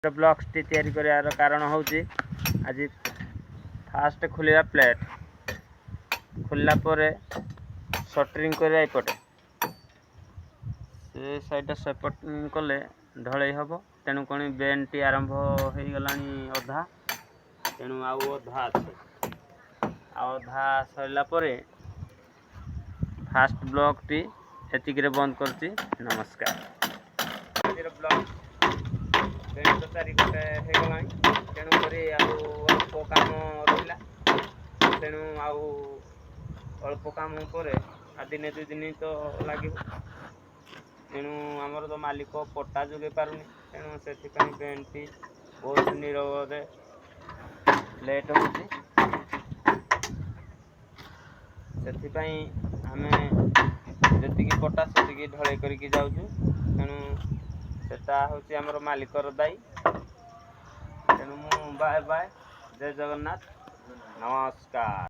ବ୍ଲଗ୍ସଟି ତିଆରି କରିବାର କାରଣ ହେଉଛି, ଆଜି ଫାଷ୍ଟ ଖୋଲିବା ପ୍ଲେଟ୍, ଖୋଲିଲା ପରେ ସଟରିଂ କରିବା। ଏପଟେ ସେ ସାଇଡ଼୍ଟା ସପୋର୍ଟିଂ କଲେ ଢଳେଇ ହେବ। ତେଣୁ କ'ଣ ବେଣ୍ଡଟି ଆରମ୍ଭ ହେଇଗଲାଣି ଅଧା, ତେଣୁ ଆଉ ଅଧା ଅଛି। ଆଉ ଅଧା ସରିଲା ପରେ ଫାଷ୍ଟ ବ୍ଲଗ୍ଟି ଏତିକିରେ ବନ୍ଦ କରୁଛି। ନମସ୍କାର। ଆଜିର ବ୍ଲଗ୍ ବେଣ୍ଡ ତ ଚାରିପଟେ ହେଇଗଲାଣି, ତେଣୁକରି ଆଉ ଅଳ୍ପ କାମ ରହିଲା। ତେଣୁ ଆଉ ଅଳ୍ପ କାମ ପରେ ଆଉ ଦିନେ 2 ଦିନ ତ ଲାଗିବ। ତେଣୁ ଆମର ତ ମାଲିକ ପଟା ଯୋଗାଇ ପାରୁନି, ତେଣୁ ସେଥିପାଇଁ ବେଣ୍ଡଟି ବହୁତ ନିରବରେ ଲେଟ୍ ହେଉଛି। ସେଥିପାଇଁ ଆମେ ଯେତିକି ପଟା ସେତିକି ଢଳେଇ କରିକି ଯାଉଛୁ। ତେଣୁ ସେଟା ହେଉଛି ଆମର ମାଲିକର ଦାୟୀ। ତେଣୁ ମୁଁ ବାଏ ବାଏ, ଜୟ ଜଗନ୍ନାଥ, ନମସ୍କାର।